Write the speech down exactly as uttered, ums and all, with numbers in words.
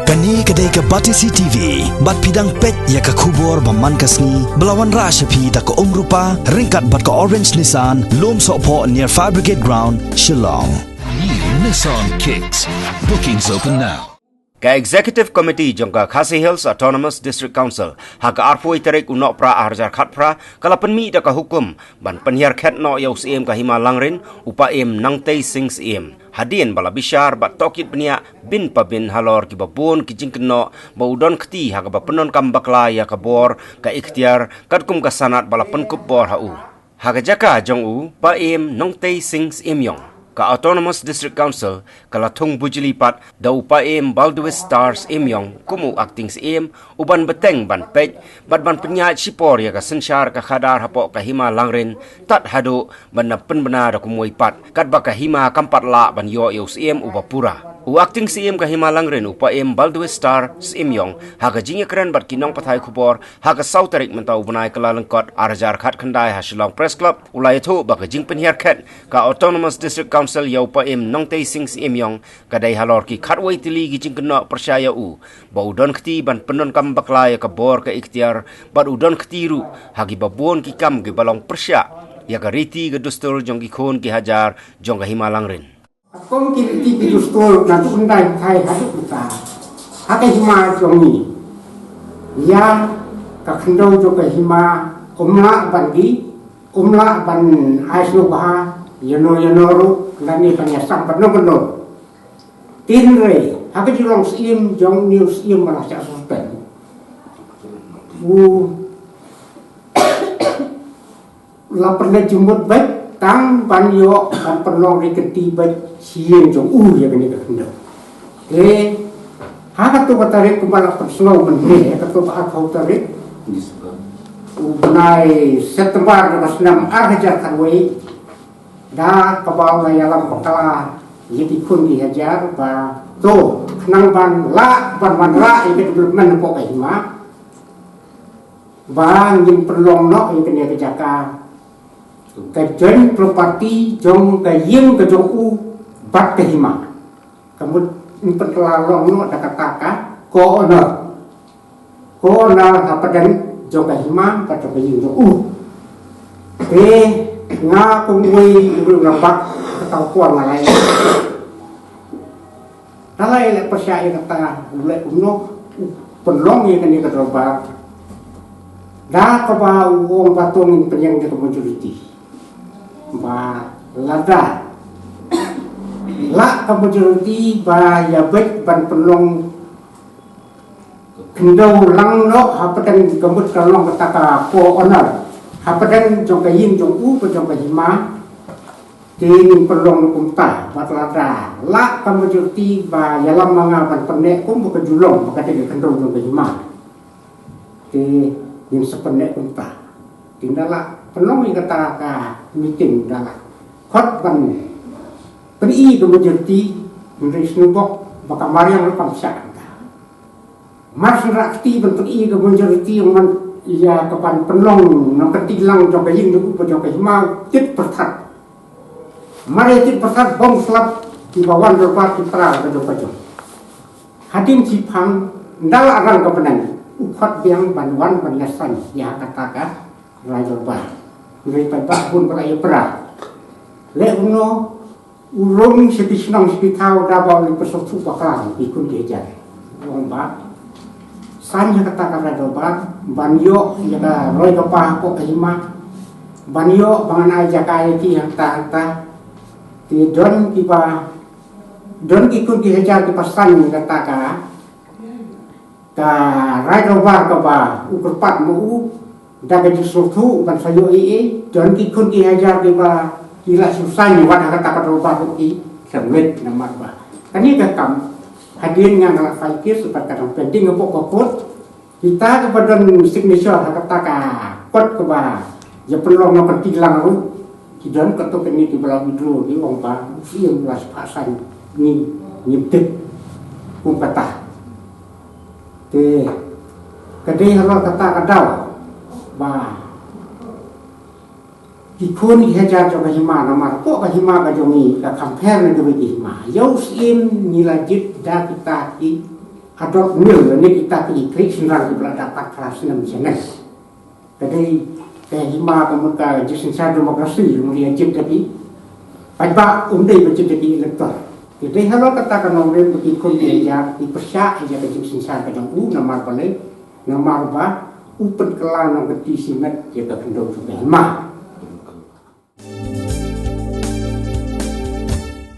Kane ka dei ka Batesi T V, bad phi dang peit ïa ka khubor ba man ka sngi, ba la wanrah sha phi da ka Umrupa, ryngkat bad ka Orange Nissan, Lumsohphoh near Fire Brigade Ground, Shillong. New Nissan Kicks. Bookings open now. Ka Executive Committee jong ka Khasi Hills Autonomous District Council, ha ka arphew tarik u Nohprah arhajar khatphra, ka la pynmih da ka hukum ban pynhiar khet noh ïa u Syiem ka Hima Langrin, u Paiem Nongtei Sing Syiem. Hadien ba la bishar bad tohkit bniah bin pa bin halor kiba bun ki jingkynnoh ba u don kti ha kaba pyndonkam bakla ïa ka bor ka iktiar katkum ka sanad ba la pynkup bor ha u. Ha ka jaka jong u, Paiem Nongtei Sing Syiem Ïong, ka Autonomous District Council ka la thung bujli pat da u Paiem Baldwis Star Syiem Ïong kum u Acting Syiem, u ban bteng ban peit bad ban pynïaid shipor ïa ka synshar ka khadar hapoh ka Hima Langrin, tad haduh ban da pynbna da kumwei pat, katba ka hima kam pat lah ban ïoh ïa u Syiem uba pura. U Acting Syiem ka Hima Langrin, u Paiem Baldwis Star Syiem Ïong, ha ka jingïakren bad ki nongpathai khubor ha ka saw tarik mynta u bnai Kyllalyngkot arhajar khatkhyndai ha Shillong Press Club, u la ïathuh ba ka jingpynhiar khet ka Autonomous District Council ïa u Paiem Nongtei Sing Syiem Ïong ka dei halor ki khatwei tylli ki jingkynnoh pyrshah ïa u ba u don kti ban pyndonkam bakla ïa ka bor ka iktiar, bad u don kti ruh ha kiba bun ki kam kiba long pyrshah ïa ka riti ka dustur jong ki khun ki hajar jong ka Hima Langrin. Kum ki riti ki dustur na tu undai thai haduh kita. Ha ka hima jong ngi, ïa ka khyndew jong ka hima, um lah ban die, um lah ban ai sngewbha ïano ïano ruh, lane ban ïasam bad no bad no. Hynrei ha ka jinglong Syiem jong une u Syiem ba la shah suspend, u la pynleit jingmut beit tang ban ïoh ban pynlong ri kynti beit sha ïing jong u ïa kane ka khyndew. Te ha kato ka tarik kumba la pynsngew mynne, ha kato ka arphew tarik u bnai September jong ka snem arhajar khatwei, da kaba u la ïalam bakla ïa ki khun ki hajar ba to, khnang ban lah ban wanrah ïa ka development hapoh ka hima, ba ngin pynlong noh ïa kane ka jaka ka joint property jong ka ïing ka jong u bad ka hima. Ka mut ngin pynkylla long noh da kata ka co-owner. Co-owner hapdeng jong ka hima bad jong ka ïing jong u. Te nga kum uwei u rangbah kata u por nga la ïaleh. Nga la ïaleh pyrshah ïa kata, u leh kumno u pynlong ïa kane ka dorbar da kaba u ong ba to ngin pynïeng da ka majority. Ba lada lah ka majority ba ïa beit ban pynlong khyndew lang noh hapdeng, ka mut ka long kata ka co-owner hapdeng jong ka ïing jong u bad jong ka hima. Te ngin pynlong kumta, bad lada lah ka majority ba ïalam ma nga ban pynneh kum ba ka ju long ba ka dei ka khyndew jong ka hima, te ngin sa pynneh kumta. Te ynda la pynlong ïa kata ka meeting, ynda la khot ban pyni ka majority, hynrei sngewbok ba ka mariang ruh kam shah kumta. Mar shu rah kti ban pyni ka majority, man ïa ka ban pynlong nongkynti lang jong ka ïing jong u bad jong ka hima, u tit pyrthat. Mar ïa tit pyrthat, bym slap kiba wan dorbar ki pra ka jong ka jong. Hadien shiphang, ynda la rang ka bneng, u khot biang ban wan ban ïa sign ïa kata ka rai dorbar. Hynrei paidbah bun ba la ïa pra. Leh kumno, u rung sha ki shnong sha ki thaw da ba u leit pynsngewthuh bakla ki khun ki hajar. U ong ba sign ïa kata ka rai dorbar ban ïoh ïa ka roi ka par hapoh ka hima, ban ïoh ba ngan ai jaka ïa ki hangta hangta. Te don kiba, don ki khun ki hajar kiba sign ïa kata ka ka rai dorbar kaba u kyrpad ma u, da ka jingsngewthuh ban sa ïoh ei ei. Don ki khun ki hajar kiba ki la shu sign wat ha kata ka dorbar ruh ki sngewleit, namar ba kane ka kam, hadien nga la file case bad ka dang pending hapoh ka court. Kita kiba don signature ha kata ka kot kaba ïa pynlong nongkynti lang ruh ki don, kato kane kiba la withdraw, ki ong ba u Syiem u la shu phah sign, ngi, ngim tip kum kata. Te ka dei halor kata ka daw ba ki khun ki hajar jong ka hima, namar hapoh ka hima ka jong ngi ka compare na kiwei ki hima, ïa u Syiem ngi la jied da kita ki Hadot nil ne kita ki klik senrang ki bla dapat kelas enam jenis. Tadi teh hima ka muka jik sensa demokrasi muli ajib tapi. Pajba undai bajib tapi elektor. Jadi halo kata ka nongrim bagi kun dia ja di persya aja ka jik sensa ka dong u namar balik namar ba u pen kelang nong keti simet ya ka kendong tu hima.